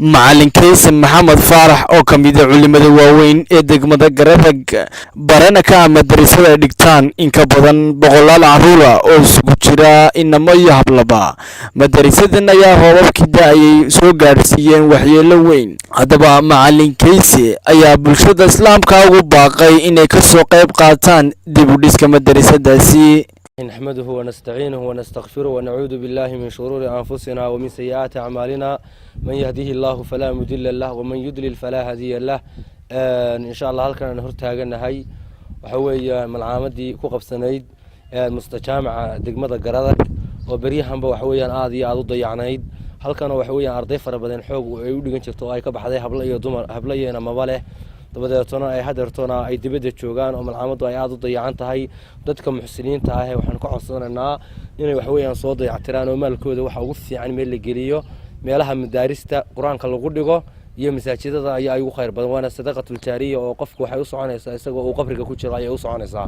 Macalin Kayse Maxamed Faarax oo ka mida culimada waaweyn ee degmada Garadag, barana ka ah madarasada ay dhigtaan in ka badan boqolaal carruura oo isugu jira inamo iyo hablaba. Madarisadan ayaa roobabkii da'ayay soo gaadhsiiyeen waxyeelo weyn. Haddaba Macalin Kayse ayaa bulshada Islaamka ugu baaqay inay ka soo qayb qaataan dib u dhiska madarasadaasi. نحمده ونستعينه ونستغفره ونعوذ بالله من شرور أنفسنا ومن سيئات أعمالنا، من يهده الله فلا مضل له ومن يضلل فلا هادي له. إن شاء الله halkan aan hortaaganahay waxa weeye malcaamadii ku qabsanayd mustajaamaca degmada Garadag oo beryahanba waxa weeyaan aada iyo aada u dayacnayd. Halkana waxa weeyaan arday fara badan xoog ay u dhigan jirto oo ay ka baxday, hablo iyo dumar, hablo iyo inamaba leh. Dabadeetona ay hadeertona ay dibadda joogaan oo malcaamaddu ay aada u dayacan tahay. Dadka muxsiniinta ah waxaan ka codsanaynaa inay waxweeyaan soo dayactiraan oo maalkooda waxa ugu fiican meel la geliyo. Meelaha madaarista Qur-aanka lagu dhigo iyo masaajidada ayaa ugu khayr badan, waana sadaqatuljaariya oo qofku waxay u soconaysaa isagoo uu qabriga ku jiro ayay u soconaysaa.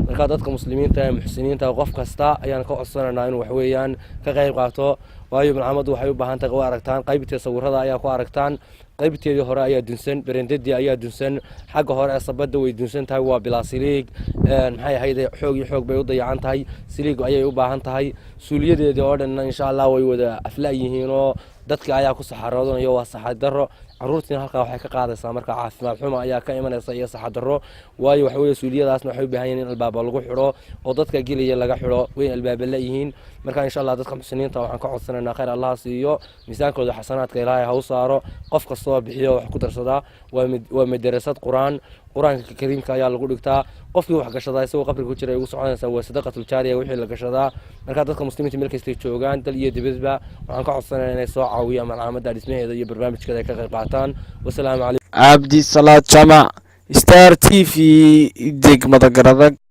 Marka dadka Muslimiinta ee muxsiniinta, qof kasta ayaan ka codsanaynaa inuu waxweeyaan ka qayb qaato, waayo malcaamaddu waxay u baahan tahay, waa aragtaan, qaybtii sawirada ayaa ku aragtaan, qaybteedii hore ayaa dunsan, berendadii ayaa dunsan, xagga hore ee sabada way dunsan tahay, waa bilaa siliig. Maxay ahayd, xoog iyo xoog bay u dayacan tahay, siliig ayay u baahan tahay. Suuliyadeedii oo dhanna insha Allah way wada afla yihiin oo dadka ayaa ku saxaroodanaya, waa saxadaro. Caruurtiina halkaa waxay ka qaadaysaa marka caafimaad xuma ayaa ka imanaysa iyo saxadaro, waayo waxa weye suuliyadaasna waxay u baahan yihin in albaaba lagu xidho oo dadka gelaya laga xidho, way albaaba la-yihiin. Marka insha Allah dadka muxsiniinta waxaan ka codsanaynaa, khayr Allah siiyo, miisaankooda xasanaadka Ilaahay ha u saaro. Qof kastoo bixiyo wax ku darsadaa, waa madarasad Qur-aan, Qur-aanka Kariimka ayaa lagu dhigtaa. Qofkii wax gashadaa isagoo qabriga ku jira ay ugu soconaysaa, waa sadaqatuljaariya wixii la gashadaa. Marka dadka Muslimiinta meel kastay joogaan, dal iyo dibadba, waxaan ka codsanaya inay soo caawiyaan malcaamadda dhismaheeda iyo barnaamijkeeda ay ka qayb qaataan. Wasalaamu calaykum. Cabdi Salaad Jaamac, Star TV, degmada Garadag.